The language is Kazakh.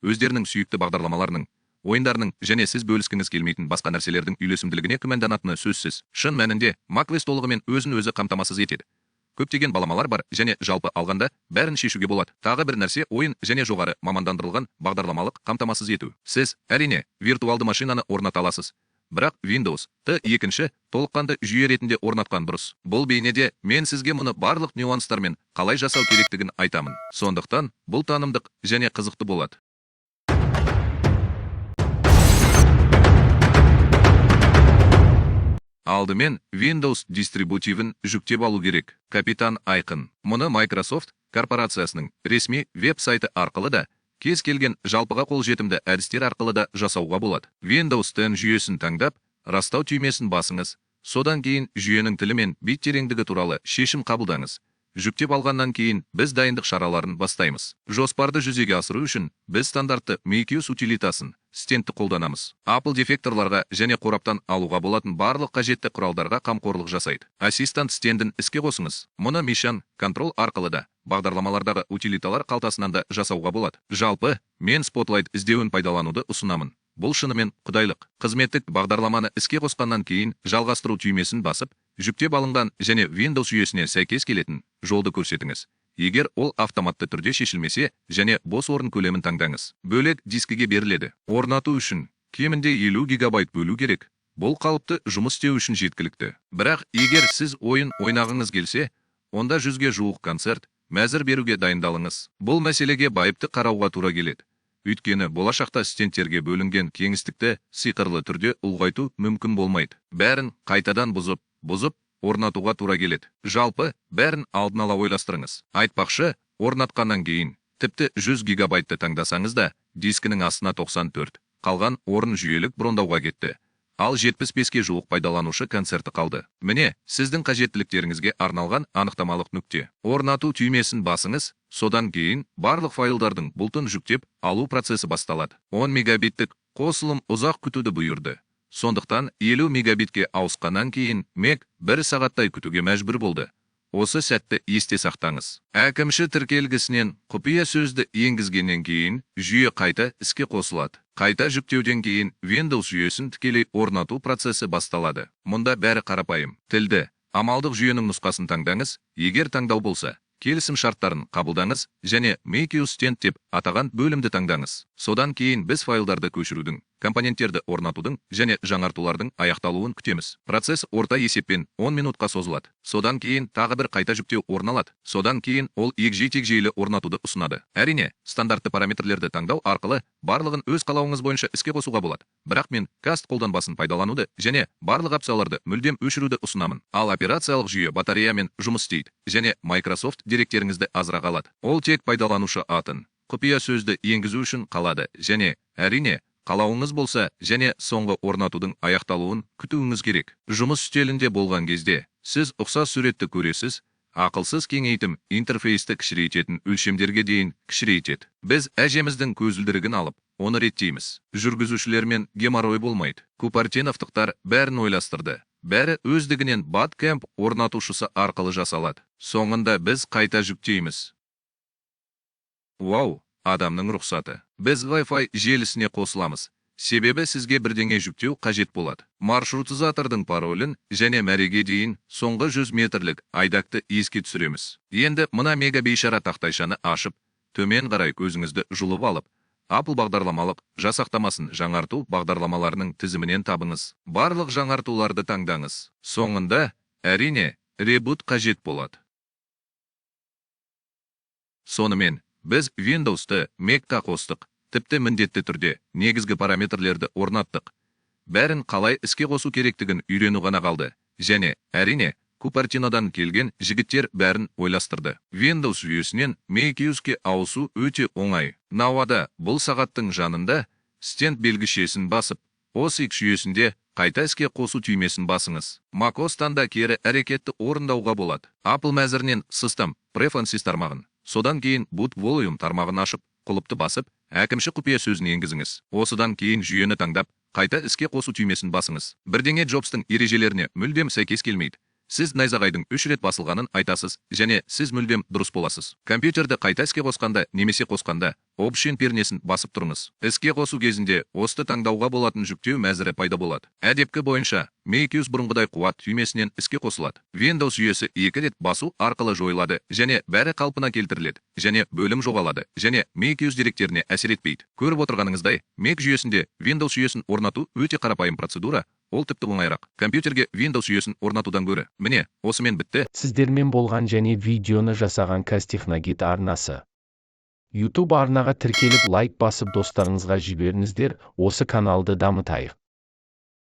Өздерінің сүйікті бағдарламаларының, ойындарының және сіз бөліскіңіз келмейтін басқа нәрселердің үйлесімділігіне күмәнданатыны сөзсіз. Шын мәнінде, macOS толығымен өзін-өзі қамтамасыз етеді. Көптеген баламалар бар және жалпы алғанда бәрін шешуге болады. Тағы бір нәрсе ойын және жоғары мамандандырылған бағдарламалық қамтамасыз ету. Сіз, әрине, виртуалды машинаны орната аласыз. Бірақ Windows Т екінші толыққанды жүйе ретінде орнатқан дұрыс. Бұл бейнеде мен сізге мұны барлық нюанстармен қалай жасау керектігін айтамын. Сондықтан бұл танымдық және қызықты болады. Алдымен Windows дистрибутивін жүктеп алу керек. Капитан Айқын. Мұны Microsoft корпорациясының ресми веб-сайты арқылы да, кез келген жалпыға қолжетімді әдістер арқылы да жасауға болады. Windows 10 жүйесін таңдап, растау түймесін басыңыз. Содан кейін жүйенің тілі мен бит тереңдігі туралы шешім қабылдаңыз. Жүктеп алғаннан кейін біз дайындық шараларын бастаймыз. Жоспарды жүзеге асыру үшін біз стандартты macOS утилитасын, стендті қолданамыз. Apple дефекторларға және қораптан алуға болатын барлық қажетті құралдарға қамқорлық жасайды. Ассистант стендін іске қосыңыз. Мұны Mission Control арқылы да, бағдарламалардағы утилиталар қалтасынан да жасауға болады. Жалпы, мен Spotlight іздеуін пайдалануды ұсынамын. Бұл шынымен құдайлық. Қызметтік бағдарламаны іске қосқаннан кейін жалғастыру түймесін басып, жүктеп алынған және Windows жүйесіне сәйкес келетін жолды көрсетіңіз. Егер ол автоматты түрде шешілмесе, және бос орын көлемін таңдаңыз. Бөлек дискіге беріледі. Орнату үшін кемінде 50 гигабайт бөлу керек. Бұл қалыпты жұмыс істеу үшін жеткілікті. Бірақ егер сіз ойын ойнағыңыз келсе, онда 100-ге жуық концерт, мәзір беруге дайындалыңыз. Бұл мәселеге байыпты қарауға тура келеді. Өйткені болашақта стендтерге бөлінген кеңістікті сиқырлы түрде ұлғайту мүмкін болмайды. Бәрін қайтадан бұзып, бұзып орнатуға тура келеді. Жалпы, бәрін алдын ала ойластырыңыз. Айтпақшы, орнатқаннан кейін тіпті 100 гигабайтты таңдасаңыз да, дискінің астына 94, қалған орын жүйелік брондауға кетті. Ал 75-ке жуық пайдаланушы концерті қалды. Міне, сіздің қажеттіліктеріңізге арналған анықтамалық нүкте. Орнату түймесін басыңыз, содан кейін барлық файлдардың бұлтын жүктеп алу процесі басталады. 10 мегабиттік қосылым ұзақ күтуді бұйырды. Сондықтан 50 мегабитке ауысқаннан кейін Mac бір сағаттай күтуге мәжбүр болды. Осы сәтті есте сақтаңыз. Әкімші тіркелгісінен құпия сөзді енгізгеннен кейін жүйе қайта іске қосылады. Қайта жүктеуден кейін Windows жүйесін тікелей орнату процесі басталады. Мұнда бәрі қарапайым. Тілді, амалдық жүйенің нұсқасын таңдаңыз, егер таңдау болса, келісім шарттарын қабылдаңыз және macOS Stand деп атаған бөлімді таңдаңыз. Содан кейін біз файлдарды көшірудің, компоненттерді орнатудың және жаңартулардың аяқталуын күтеміз. Процесс орта есеппен 10 минутқа созылады. Содан кейін тағы бір қайта жүктеу орын алады. Содан кейін ол егжей-тегжейлі орнатуды ұсынады. Әрине, стандартты параметрлерді таңдау арқылы барлығын өз қалауыңыз бойынша іске қосуға болады. Бірақ мен каст қолданбасын пайдалануды және барлық опцияларды мүлдем өшіруді ұсынамын. Ал операциялық жүйе батареямен жұмыс істейді және Microsoft деректеріңізді азырақ алады. Ол тек пайдаланушы атын, құпия сөзді енгізу үшін қалады және, әрине, қалауыңыз болса және соңғы орнатудың аяқталуын күтуіңіз керек. Жұмыс үстелінде болған кезде сіз ұқсас суретті көресіз, ақылсыз кеңейтім интерфейсті кішірейтетін өлшемдерге дейін кішірейтеді. Біз әжеміздің көзілдірігін алып, оны реттейміз. Жүргізушілермен геморрой болмайды. Купертиновтықтар бәрін ойластырды. Бәрі өздігінен Bootcamp орнатушысы арқылы жасалады. Соңында біз қайта жүктейміз. Вау, адамның рұқсаты. Біз Wi-Fi желісіне қосыламыз. Себебі сізге бірдеңе жүктеу қажет болады. Маршрутизатордың паролін және мәреге дейін соңғы 100 метрлік айдакты еске түсіреміз. Енді мына мега бейшара тақтайшаны ашып, төмен қарай көзіңізді жұлып алып, Apple бағдарламалық жасақтамасын жаңарту бағдарламаларының тізімінен табыңыз. Барлық жаңартуларды таңдаңыз. Соңында, әрине, ребут қажет болады. Сонымен, біз Windows'ты Mac-қа қостық, тіпті міндетті түрде негізгі параметрлерді орнаттық. Бәрін қалай іске қосу керектігін үйрену ғана қалды. Және, әрине, Купертинодан келген жігіттер бәрін ойластырды. Windows жүйесінен macOS-ке ауысу өте оңай. Науада бұл сағаттың жанында стенд белгішесін басып, OS X жүйесінде қайта іске қосу түймесін басыңыз. macOS-тан да кері әрекетті орындауға болады. Apple мәзірінен System Preferences тармағын, содан кейін Boot Volume тармағын ашып, құлыпты басып, әкімші құпия сөзін енгізіңіз. Осыдан кейін жүйені таңдап, қайта іске қосу түймесін басыңыз. Бірдеңе Джобстың ережелеріне мүлдем сәйкес келмейді. Сіз найзағайдың үш рет басылғанын айтасыз және сіз мүлдем дұрыс боласыз. Компьютерді қайта іске қосқанда немесе қосқанда Option пернесін басып тұрыңыз. Іске қосу кезінде осты таңдауға болатын жүктеу мәзірі пайда болады. Әдепкі бойынша macOS бұрынғыдай қуат түймесінен іске қосылады. Windows жүйесі екі рет басу арқылы жойылады және бәрі қалпына келтіріледі және бөлім жоғалады және macOS деректеріне әсер етпейді. Көріп отырғаныңыздай, Mac жүйесінде Windows жүйесін орнату өте қарапайым процедура, ол тіпті оңайырақ компьютерге Windows жүйесін орнатудан гөрі. Міне, осымен бітті. Сіздермен болған және видеоны жасаған Казтехногид арнасы. YouTube арнаға тіркеліп, лайк басып, достарыңызға жіберіңіздер. Осы каналды дамытайық.